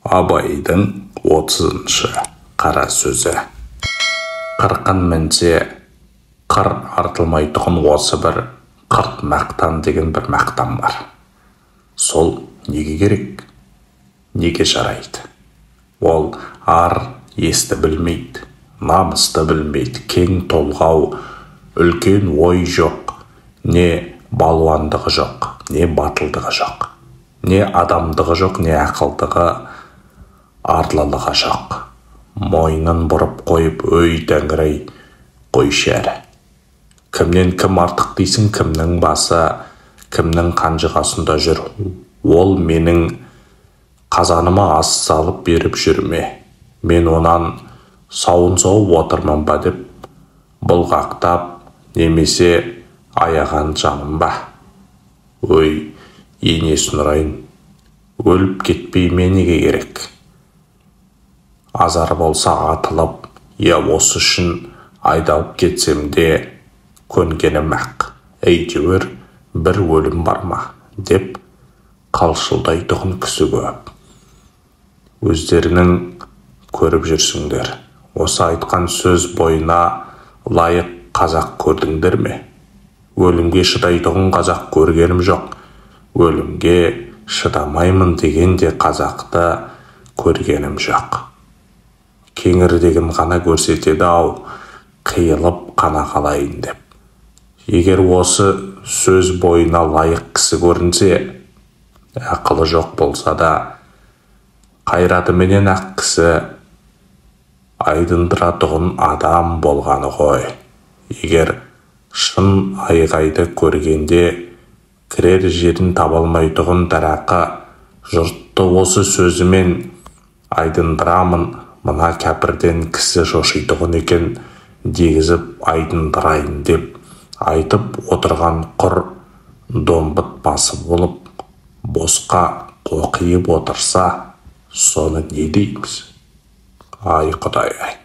Абайдың 30-шы қара сөзі. Қырқын мінсе, қыр артылмайтұғын осы бір қырт мақтан деген бір мақтан бар. Сол неге керек? Неге жарайды? Ол ар есті білмейді, намысты білмейді, кең толғау, үлкен ой жоқ, не балуандығы жоқ, не батылдығы жоқ, не адамдығы жоқ, не ақылдығы, арлылығы жоқ. Мойнын бұрып қойып, өй тәңір-ай, қойшы әрі. Кімнен кім артық дейсің, кімнің басы, кімнің қанжығасында жүр? Ол менің қазаныма ас салып беріп жүр ме? Мен онан сауын сауып отырмын ба деп бұлғақтап, немесе аяған жаным ба? Өй, енесін ұрайын, өліп кетпей ме неге керек? Азар болса атылып, я осы үшін айдалып кетсем де көнгенім-ақ, әйтеуір бір өлім бар ма деп қалшылдайтұғын кісі көп. Өздерінің көріп жүрсіңдер. Осы айтқан сөз бойына лайық қазақ көрдіңдер ме? Өлімге шыдайтұғын қазақ көргенім жоқ. Өлімге шыдамаймын деген де қазақты көргенім жоқ. Кеңірдегін ғана көрсетеді ау, қиылып қана қалайын деп. Егер осы сөз бойына лайық кісі көрінсе, ақылы жоқ болса да, қайратыменен ақ кісі айдындыратұғын адам болғаны ғой. Егер шын айғайды көргенде кірер жерін таба алмайтұғын дарақы жұртты осы сөзімен айдындырамын, мына кәпірден кісі шошитұғын екен дегізіп айдындырайын деп айтып отырған құр домбыт басы болып босқа қоқиып отырса, соны не дейміз? Ай, Құдай-ай!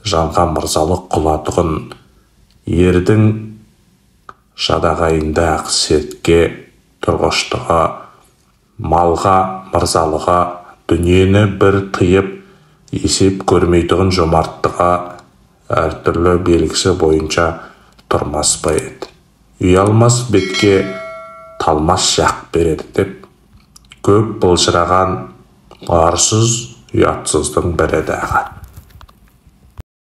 Жанға мырзалық қылатұғын ердің жадағайында ақ сертке тұрғыштығы, малға мырзалығы, дүниені бір тыйып есеп көрмейтұғын жомарттығы әртүрлі белгісі бойынша тұрмас па еді? Ұялмас бетке талмас жақ береді деп көп былжыраған арсыз, ұятсыздың бірі дағы.